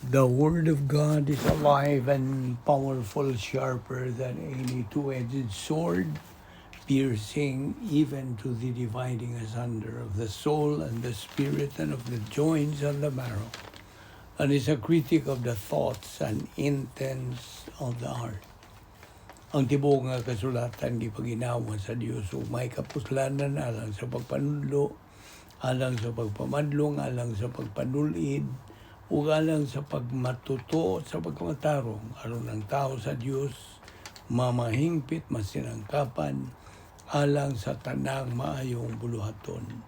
The Word of God is alive and powerful, sharper than any two-edged sword, piercing even to the dividing asunder of the soul and the spirit and of the joints and the marrow, and is a critic of the thoughts and intents of the heart. Ang tibuok nga kasulatan gipaginawa sa Dios ug may kapuslanan alang sa pagpanudlo, alang sa pagpamadlong, alang sa pagpanulid, ug alang sa pagmatuto sa pagkamatarong, aron ang tao sa Dios mamahingpit, masinangkapan alang sa tanang maayong buluhaton.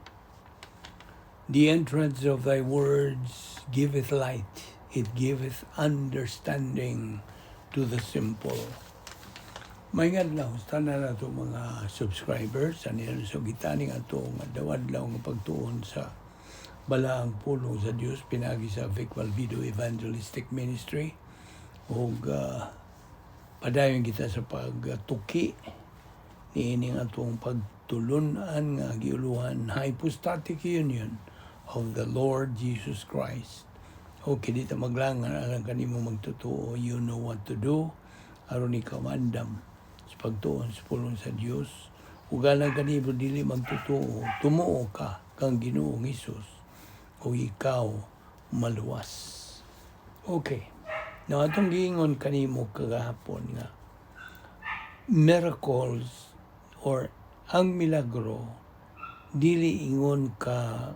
The entrance of thy words giveth light, it giveth understanding to the simple. Maayong adlaw sa tanan nato mga subscribers sa niyan sa gitaning atong adlaw-adlaw nga pagtuon sa balaang pulong sa Dios pinagi sa Vic Valvido Evangelistic Ministry ug padayon kita sa pagtuki niining atong pagtulunan nga giuluhan Hypostatic Union of the Lord Jesus Christ. Okay, di ta maglangan alang kanimo magtotoo, you know what to do aron ikaw maandam sa pagtuon sa pulong sa Dios. Ug alang kanimo dili magtotoo, tumuo ka kang Ginoong Hesus o ikaw maluwas. Okay. Now, atong giingon kanimo kagahapon nga miracles or ang milagro dili ingon ka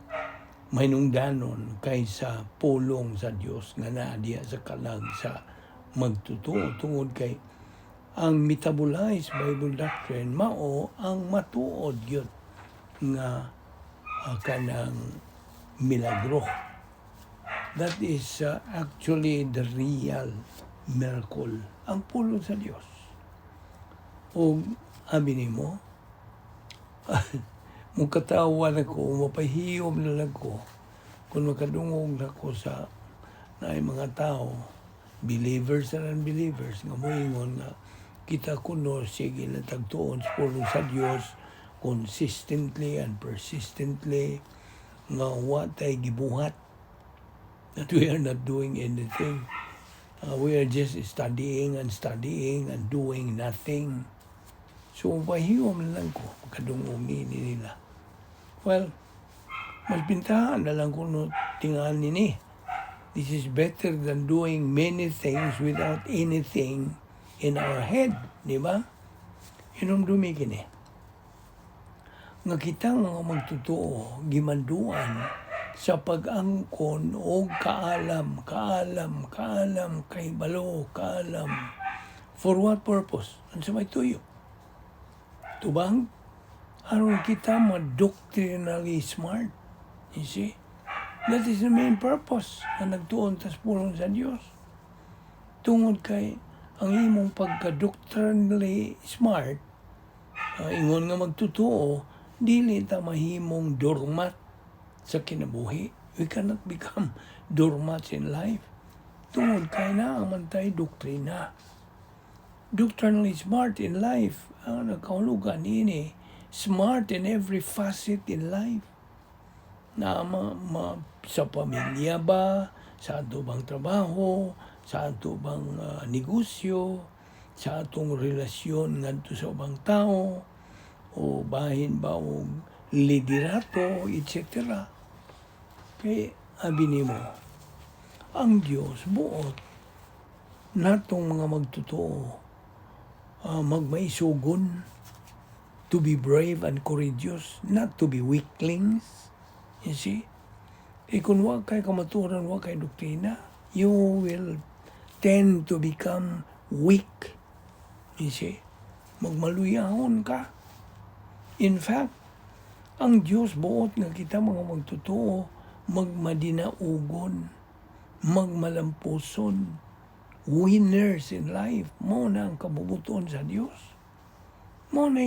mahinungdanon kaysa pulong sa Dios nga naa diha sa kalag sa magtotoo, tungod kay ang metabolized Bible doctrine mao ang matuod gyud nga kanang milagro. That is actually the real miracle, ang pulong sa Dios. O abi nimo, mukatawa na ko, mapahiyom na lang ko, kung makadungog na ko sa naay mga tao, believers and unbelievers, nga moingon nga kita kuno sige na tagtuon sa pulong sa Dios consistently and persistently nga wa tay gibuhat, that we are not doing anything. We are just studying and studying and doing nothing. So, pahiyom na lang ko, makadungog ni nila. Well, mas bintahan na lang kuno tingahan nini. This is better than doing many things without anything in our head, di ba? Hinumdumi kini nga kitang mga magtotoo gimanduan sa pag-angkon og kaalam, kaalam, kaalam, kahibalo, kaalam. For what purpose? Unsa may tuyo? Tubang aron kita ma-doctrinally smart. You see? That is the main purpose na nagtuon tas pulong sa Dios. Tungod kay ang imong pagka-doctrinally smart, ingon nga magtotoo, dili ta mahimong doormat sa kinabuhi. We cannot become doormats in life. Tungod kay naa man tay doktrina. Doctrinally smart in life, ang nagkahulugan niini, smart in every facet in life. Na sa pamilya ba, sa ato bang trabaho, sa ato bang negosyo, sa atong relasyon ngadto sa ubang tao, o bahin ba og liderato, etc. Kay abi nimo, ang Dios buot natong mga magtotoo magmaisugon, to be brave and courageous, not to be weaklings. You see? Eh kung wa kay kamatuoran, wa kay doktrina, you will tend to become weak. You see? Magmaluyahon ka. In fact, ang Diyos buot nga kita mga magtotoo, magmadinaugon, magmalampuson, winners in life. Mao na ang kabubuton sa Diyos. Mao na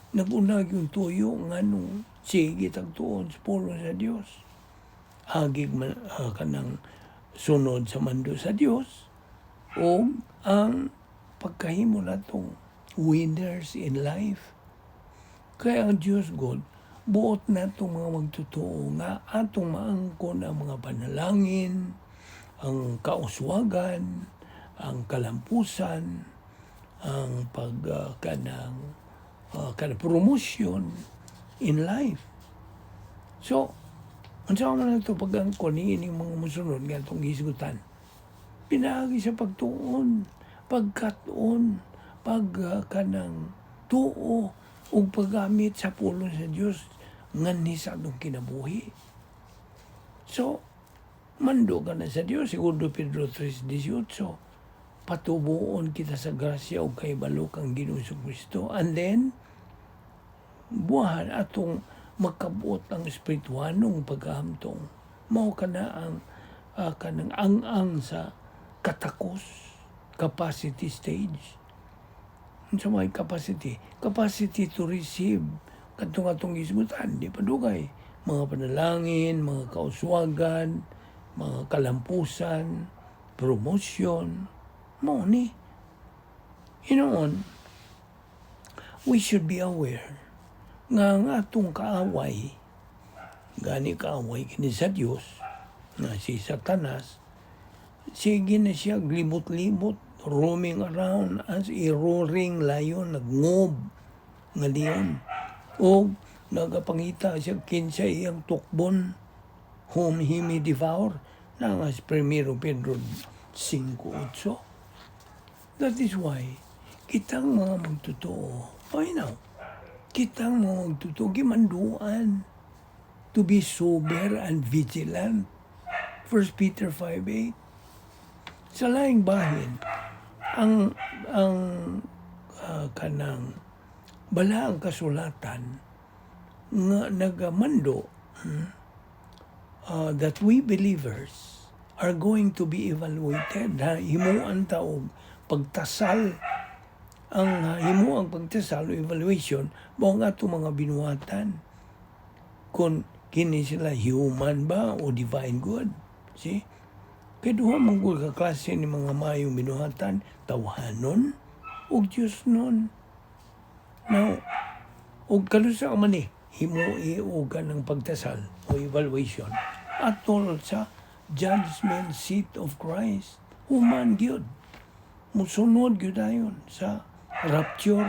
nag-unag yung tuyo nga nung sige tagtuon sa pulong sa Diyos. Agig man kanang sunod sa mando sa Diyos o ang pagkahimo natong winners in life. Kaya ang Diyos God, buot natong mga magtotoo nga atong maangkon ang mga panalangin, Ang kauswagan, ang kalampusan, ang pag kanang promotion in life. So, unsa man nato pag-angkon niining mga musunod nga atong hisgutan? Pinaagi sa pagtuon, pagkat-on, pag kanang tuo ug paggamit sa pulong sa Dios nganhi sa atong kinabuhi. So, mando ka na sa Dios, Segundo Pedro 3:18, patubuon kita sa grasya ug kahibalo kang Ginoong Kristo. And then, buwahan atong makabuot ang espirituhanong pagkahamtong. Mao kana ang kanang ang-ang sa katakos, capacity stage. Unsa may capacity? Capacity to receive kadtong atong hisgutan, di pa dugay. Mga panalangin, mga kauswagan, mga kalampusan, promotion, mao ni. Hinoon, we should be aware nga ang atong kaaway, gani kaaway kini sa Dios, nga si Satanas, sige na siya limot-limot, roaming around as a roaring lion, nagngob nga leon. O nagapangita siya kinsa iyang tukbon, whom he may devour, na nga sa Primero Pedro 5:8. That is why, kitang mga magtotoo, why now? Kitang mga magtotoo, gimanduan to be sober and vigilant. 1 Peter 5:8. Sa laing bahin, ang kanang balaang kasulatan nga nagamando that we believers are going to be evaluated, ha? Himuan ta og pagtasal. Ang himuang pagtasal o evaluation mao ang atong mga binuhatan kung kini sila human ba o divine good. See, kay duha man gud ka klase ni mga maayong binuhatan, tawhanon ug Diosnon. Now, ug kanusa man ni himui og kanang pagtasal o evaluation atol sa judgment seat of Christ, human gyud musunod gyud dayon sa rapture,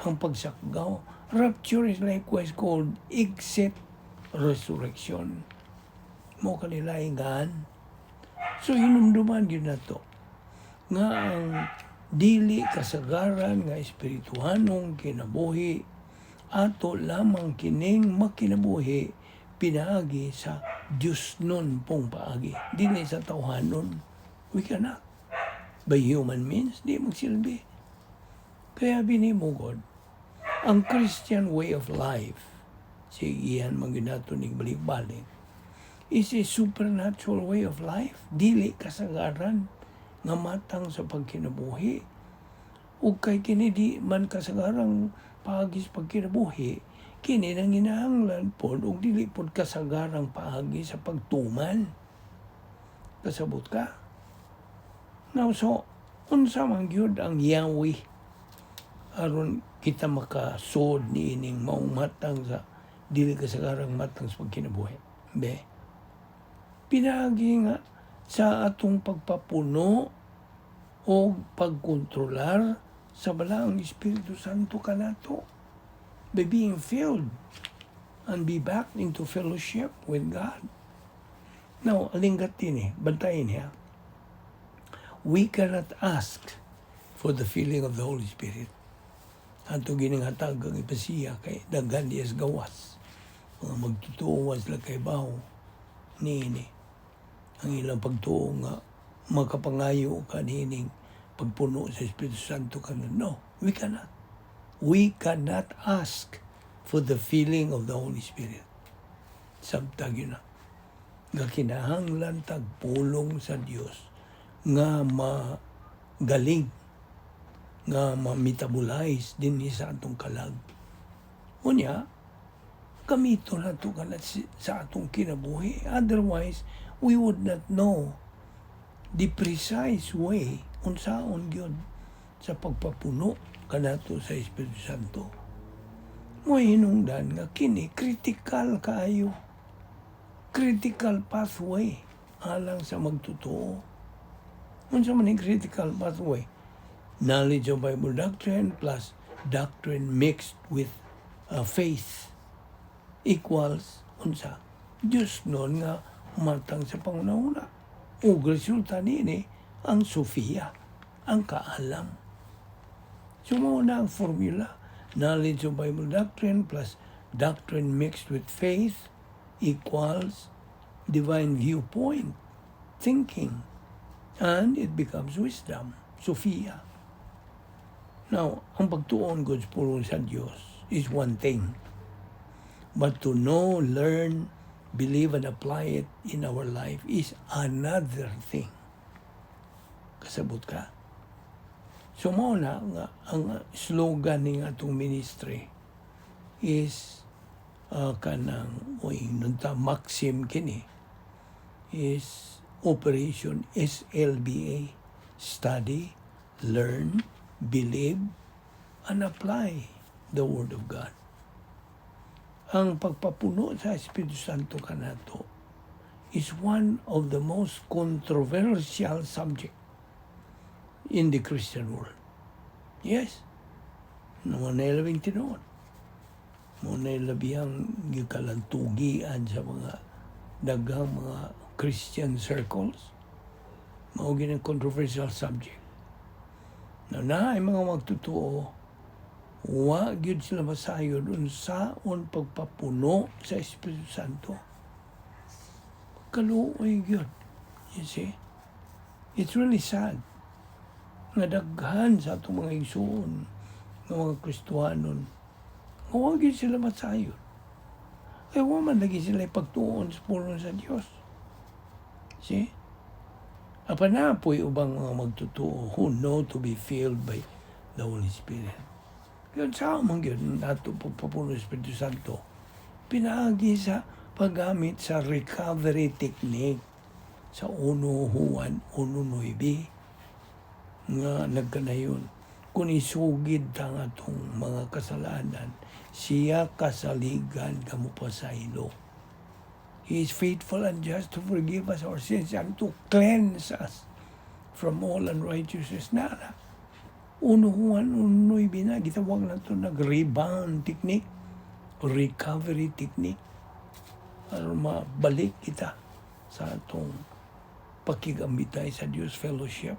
ang pagsakgaw. Rapture is likewise called exit resurrection. Mao kanilaingan. So hinumduman gyud nato nga ang dili kasagaran nga espirituhanong kinabuhi, ato lamang kining makinabuhi pinaagi sa Diosnon pong paagi, dili sa tawhanon. We cannot by human means, di magsilbi. Kaya binimugod ang Christian way of life, si iyan man gyud nato ning balik-balik, is a supernatural way of life, dili kasagaran nga matang sa pagkinabuhi. Ug kay kini di man kasagarang paagi sa pagkinabuhi, kini nang ginahanglan pod ug dili pod kasagarang paagi sa pagtuman. Kasabot ka? Now, so unsa man gyud ang Yahweh aron kita makasud niining maong matang sa dili kasagarang matang sa pagkinabuhi? Be, pinaagi nga sa atong pagpapuno o pagkontrolar sa Balaang Espiritu Santo kanato by being filled and be back into fellowship with God. Now, alinggat din eh, bantayin niya. We cannot ask for the filling of the Holy Spirit. Ato gining hatag ang ipasiya kay daghan diyas gawas. Mga magtutuo sila kay baho niini. Ang ilang pagtuo nga makapangayo ka niining pagpuno sa Espiritu Santo ka. No, we cannot. We cannot ask for the filling of the Holy Spirit. Sabtag yun na. Nga kinahanglan tag pulong sa Dios nga magaling, nga ma-metabolize din sa atong kalag. Unya, gamito na ito kanat sa atong kinabuhi. Otherwise, we would not know the precise way unsaon gyud sa pagpapuno kanato sa Espiritu Santo. Mo hinungdan nga kini critical kaayo. Critical pathway alang sa magtotoo. Unsa man ang critical pathway? Knowledge of Bible doctrine plus doctrine mixed with faith equals unsa? Diyos nun nga matang sa panghuna-huna. Ug resulta niini ang Sophia, ang kaalam. So mao na ang formula. Knowledge of Bible doctrine plus doctrine mixed with faith equals divine viewpoint, thinking, and it becomes wisdom, Sophia. Now, ang pagtuon gud sa pulong sa Dios is one thing. But to know, learn, believe, and apply it in our life is another thing. Kasabot ka? So mao na nga ang slogan ning atong ministry is kanang oy nunta maxim kini is Operation SLBA: study, learn, believe, and apply the Word of God. Ang pagpapuno sa Espiritu Santo kanato is one of the most controversial subject in the Christian world. Yes. Mao na labing tinuod. Mao na labihang gikalantugian sa mga daghang mga Christian circles. Mao gyud ang controversial subject. Now, naay mga magtotoo, wa gyud sila masayod unsaon pagpapuno sa Espiritu Santo. Kaluoy gyud. You see? It's really sad nga daghan sa atong mga igsuon nga mga Kristohanon nga wa gyud sila masayod. Kay wa man lagi sila pagtuon sa pulong sa Dios. See? Apan naa poy ubang mga magtotoo who know to be filled by the Holy Spirit. Kaya sa man gyud nato pagpapuno sa Espiritu Santo, pinaagi sa paggamit sa recovery technique sa 1 Juan 1:9 nga nagkanayon, kung isugid ta ang atong mga kasalanan, siya kasaligan nga mopasaylo. He is faithful and just to forgive us our sins and to cleanse us from all unrighteousness. Na, na. 1 Juan 1:9 na, gitawag nato nag-rebound technique, recovery technique, aron mabalik kita sa atong pakigambitay sa Dios, fellowship,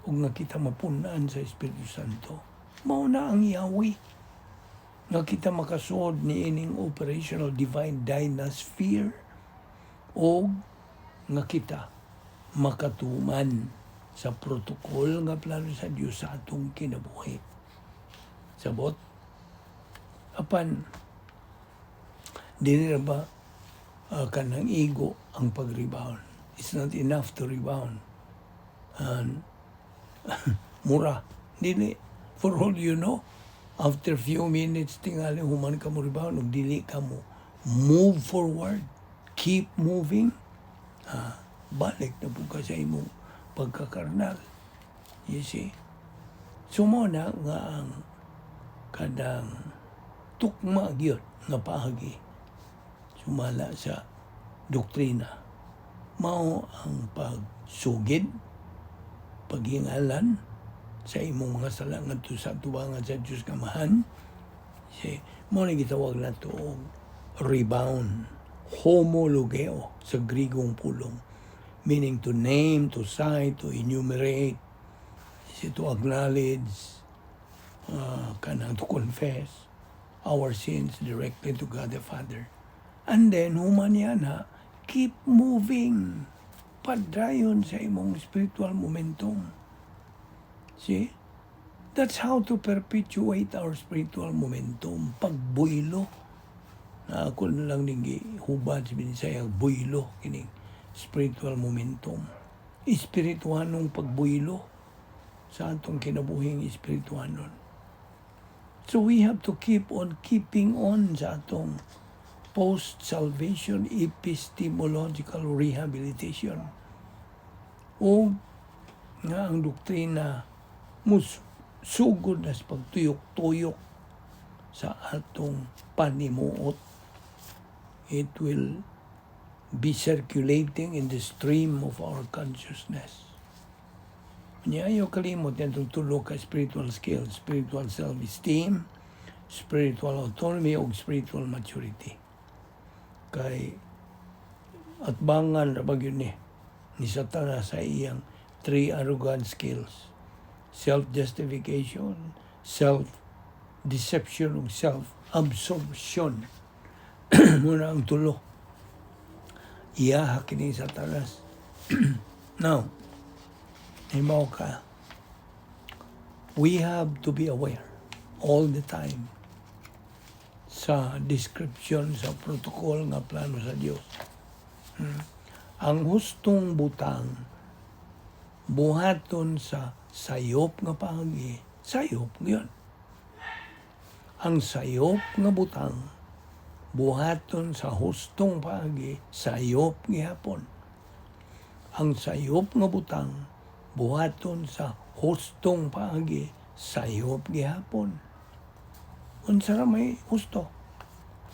ug nga kita mapunan sa Espiritu Santo. Mao na ang yawi nga kita makasuod ni ining operational divine dynasphere o nga kita makatuman sa protocol nga plano sa Dios sa atong kinabuhi. Sabot? Apan, dili na ba kanang igo ang pag-rebound? It's not enough to rebound. And mura, dili. For all you know, after few minutes, tingali human ka mo rebound, ug dili ka mo move forward, keep moving, balik na pud ka sa imong pagkakarnal. You see? So mao na nga ang kanang tukma gyud nga paagi sumala sa doktrina mao ang pagsugid, paghingalan sa imong mga sala ngadto sa atubangan sa Dios Amahan. Si mao ni gitawag nato og rebound, homologeo sa Grigong pulong, meaning to name, to cite, to enumerate, si to acknowledge, kanang to confess our sins directly to God the Father. And then, human yan ha, keep moving. Padayon sa imong spiritual momentum. See? That's how to perpetuate our spiritual momentum. Pagbuylo. Na ako na lang ning hubad sa Binisaya, buylo, kining spiritual momentum. Espirituhanong pagbuylo sa atong kinabuhing espirituhanon. So we have to keep on keeping on sa atong post-salvation epistemological rehabilitation. O nga ang doktrina mus sugod na sa pagtuyok-tuyok sa atong panimuot. It will be circulating in the stream of our consciousness. Nya ayaw kalimot yan itong tulo ka spiritual skills: spiritual self-esteem, spiritual autonomy, o spiritual maturity. Kay atbangan ra ba gyud ni Satanas sa iyang three arrogant skills: self-justification, self-deception, ug self-absorption. Mao na ang tulo. Iyaha kini Satanas. Now, hibaw ka, we have to be aware all the time sa description sa protocol nga plano sa Dios. Ang hustong butang buhaton sa sayop nga paagi, sayop gyud. Ang sayop nga butang buhaton sa hustong paagi, sayop gihapon. Ang sayop nga butang buhaton sa hustong paagi, sayop gihapon. Unsa ra may husto?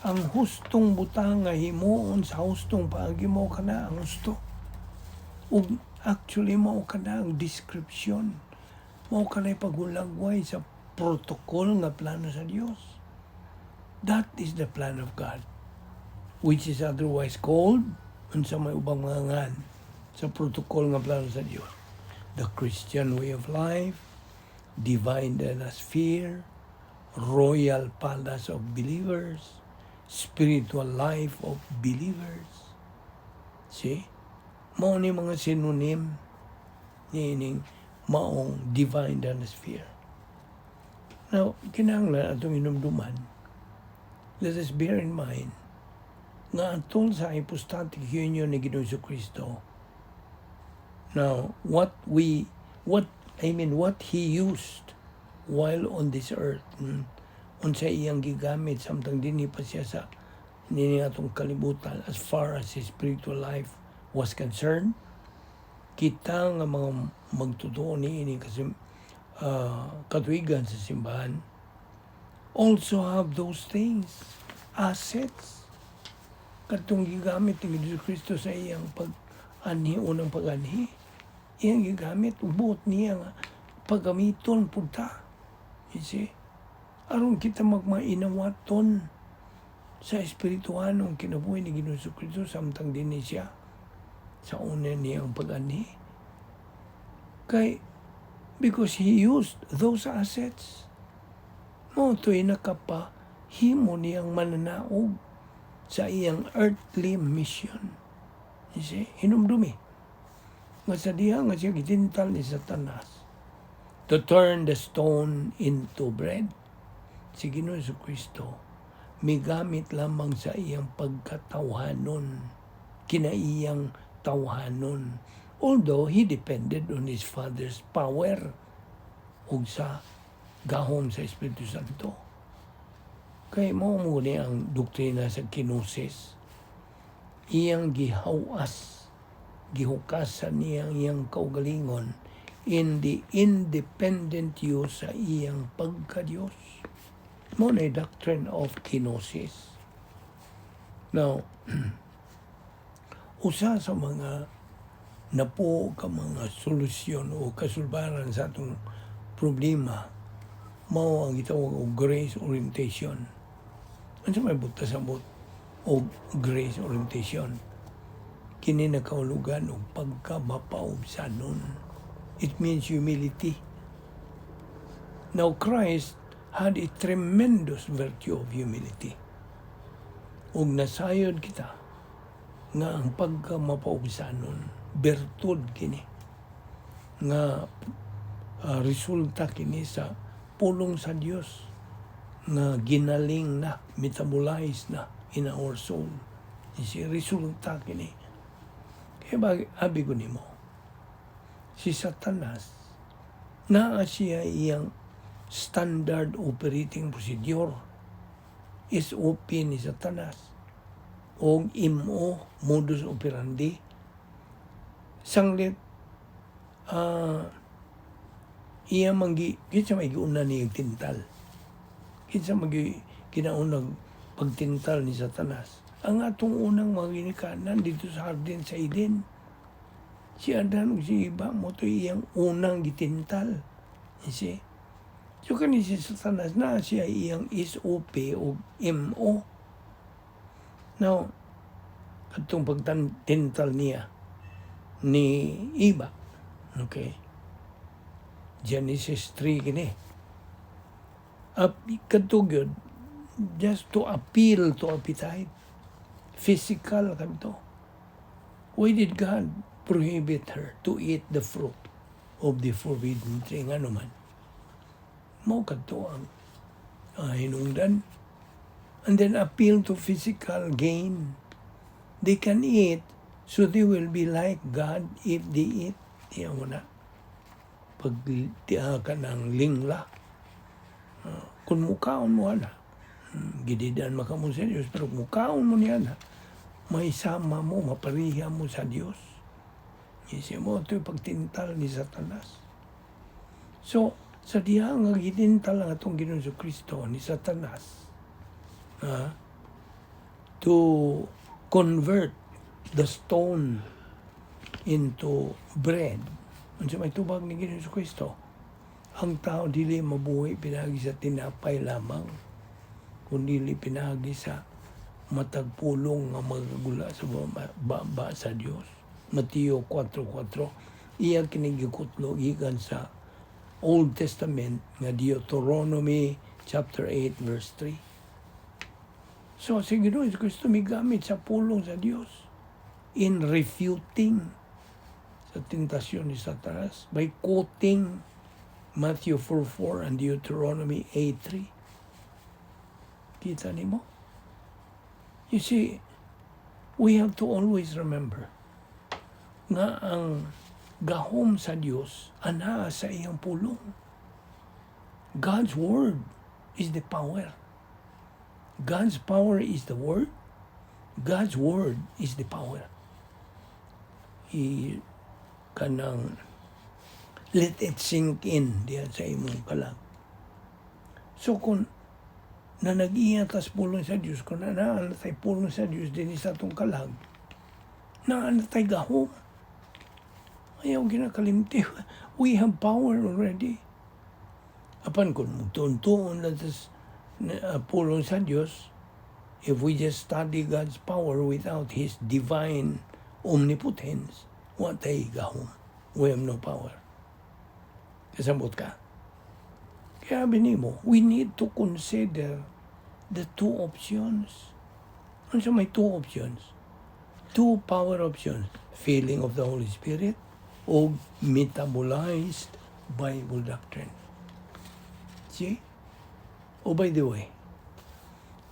Ang hustong butang nga himuon sa hustong paagi, mao kana ang husto. Ug actually mao kana ang description. Mao kana paghulagway sa protocol nga plano sa Dios. That is the plan of God, which is otherwise called, unsa may ubang mga ngan sa protocol nga plano sa Dios? The Christian way of life, divine sphere, royal palace of believers, spiritual life of believers. See? Mao ni mga synonym niining maong divine sphere. Now, kinahanglan atong hinumduman, let us bear in mind nga atol sa hypostatic union ni Ginoong Kristo. Now, what we, what, I mean, what He used while on this earth, unsa iyang gigamit samtang dinhi pa siya sa nini atong kalibutan as far as his spiritual life was concerned, kita nga mga magtotoo niini kasi katuigan sa simbahan also have those things, assets katong gigamit ni Jesu Kristo sa iyang pag-anhi, unang pag-anhi. Iyang gigamit, buot niya nga paggamiton pud ta, you see, aron kita magmainawaton sa espirituhanong kinabuhi ni Ginoong Kristo samtang dinhi siya sa una niyang pag-anhi. Kay because He used those assets, mao to'y nakapahimo niyang mananaog sa iyang earthly mission. You see? Hinumdumi nga sa diha nga siya gitintal ni Satanas to turn the stone into bread, si Ginoong Kristo migamit lamang sa iyang pagkatawhanon, kinaiyang tawhanon, although He depended on His Father's power ug sa gahom sa Espiritu Santo. Kay mao mo ni ang doktrina sa kenosis. Iyang gihawas, gihukasan niya ang iyang kaugalingon in the independent use sa iyang pagka-Diyos. Mao na doctrine of kenosis. Now, usa sa mga napo ka mga solusyon o kasulbaran sa atong problema mao ang gitawag og grace orientation. Unsa may buta sa but og grace orientation? Kini nakahulugan og pagkamapaubsanon. It means humility. Now, Christ had a tremendous virtue of humility. Ug nasayod kita nga ang pagkamapaubsanon, bertud kini nga resulta kini sa pulong sa Dios nga ginaling na, metabolize na in our soul. Si resulta kini. Kaya ba, abi ko nimo, si Satanas, naa siya iyang standard operating procedure, SOP ni Satanas o MO, modus operandi. Sanglit iya manggi kinsa may giuna ni tintal, kinsa magi ginaunang pagtintal ni Satanas? Ang atong unang mga ginikanan dito sa hardin sa Eden, si Adan ug si Eva mao to iyang unang gitintal. You see? So kani si Satanas na siya iyang SOP o MO. Now, katong pagtintal niya ni Eva. Okay? Genesis 3 kini. Up, kadto gyud, just to appeal to appetite. Physical kadto. Why did God prohibit her to eat the fruit of the forbidden tree? Ngano man? Mao kadto ang hinungdan. And then appeal to physical gain. They can eat, so they will be like God if they eat. Tiyan mo na. Pag tiya ka ng lingla, kung mukaon mo ana, gididan maka mo sa Diyos, pero mukaon mo niya na, may sama mo, mapariha mo sa Diyos. Isip mo, ito yung pagtintal ni Satanas. So, sa diha nga gitintal ang atong Ginoong Kristo ni Satanas, to convert the stone into bread. Unsa may tubag ni Ginoong Kristo? Ang tao dili mabuhi pinagi sa tinapay lamang, kundi pinagi sa matag pulong nga magagula sa baba sa Dios. Mateo 4:4. Iya kini gikutlo gikan sa Old Testament nga Deuteronomy chapter 8 verse 3. So si Ginoong Kristo migamit sa pulong sa Dios in refuting sa tentasyon ni Satanas by quoting Matthew 4:4 and Deuteronomy 8:3. Kita nimo? You see, we have to always remember nga ang gahom sa Dios anaa sa iyang pulong. God's word is the power. God's power is the word. God's word is the power. I kanang let it sink in diyan sa imong kalag. So kung na nag-iya tas pulong sa Dios, kung na naa tay pulong sa Dios dinhi sa atong kalag, naa na tay gahom. Ayaw ginakalimti. We have power already. Apan kung tuon-tuon na tas pulong sa Dios, if we just study God's power without His divine omnipotence, wa tay gahom. We have no power. Kasabot ka? Kaya sabi mo, we need to consider the two options. Ano sa may two options? Two power options. Filling of the Holy Spirit o metabolized Bible doctrine. See? Oh, by the way,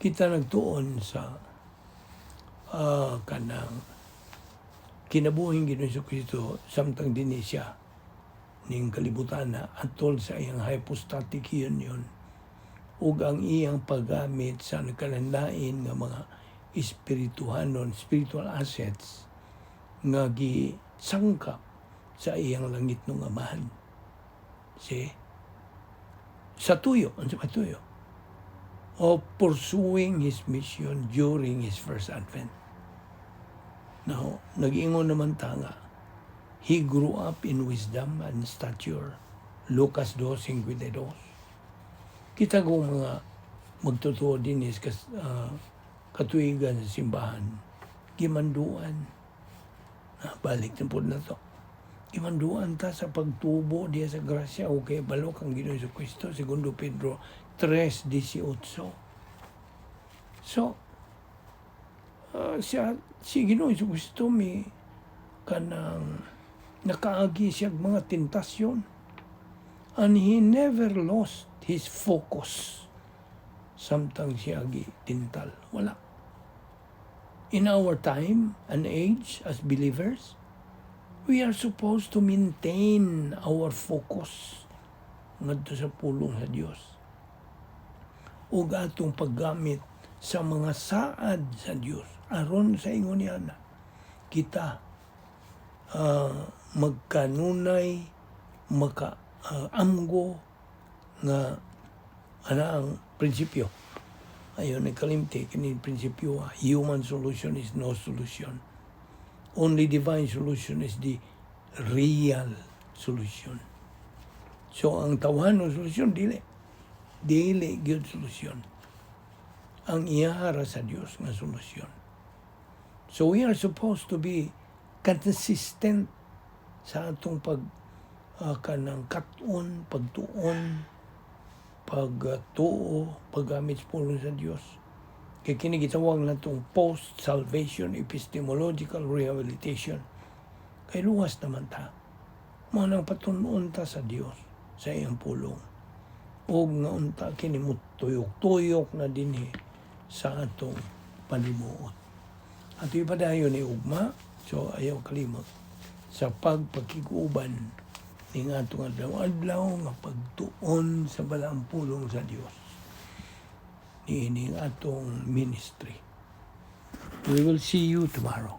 kita nagtuon sa kanang kinabuhing Ginoong Kristo samtang dinhi siya ning kalibutan na atol sa iyang hypostatic union ug ang iyang paggamit sa nagkalanlain nga mga espirituhanon, spiritual assets nga gisangkap sa iyang langit ng Amahan. See? Sa tuyo, ano sa tuyo? Of pursuing his mission during his first advent. Now, nag-ingon naman ta nga, he grew up in wisdom and stature. Lucas 2:52. Kita ko mga magtotoo din is katuigan sa simbahan, gimanduan. Ah, balik na po na to. Gimanduan ta sa pagtubo diya sa grasya o kay balok ang Ginoong Kristo, segundo Pedro 3:18. So, siya, si Ginoong Kristo mi kanang nakaagi siya mga tentasyon. And he never lost his focus samtang siya tintal. Wala. In our time and age as believers, we are supposed to maintain our focus ngadto sa pulong sa Dios. Ug atong paggamit sa mga saad sa Dios aron sa ingon niya na kita magkanunay maka amgo nga ana ang prinsipyo. Ayaw ni kalimti kini prinsipyo, ah. Human solution is no solution. Only divine solution is the real solution. So ang tawhanong solusyon, dili. Dili gyud solusyon. Ang iyara sa Dios nga solusyon. So we are supposed to be consistent sa atong pag kanang kat-on, pagtuon, pagtuo, paggamit sa pulong sa Dios. Kay kini gitawag natong post-salvation epistemological rehabilitation. Kay luwas naman ta. Mao nang patun-on ta sa Dios sa iyang pulong. Og nga unta kini mo tuyok-tuyok na dinhi sa atong panimuot. At ipadayon ni ugma, so ayaw kalimot sa pagpakig-uban ning atong adlaw-adlaw nga pagtuon sa balaang pulong sa Dios niining atong ministry. We will see you tomorrow.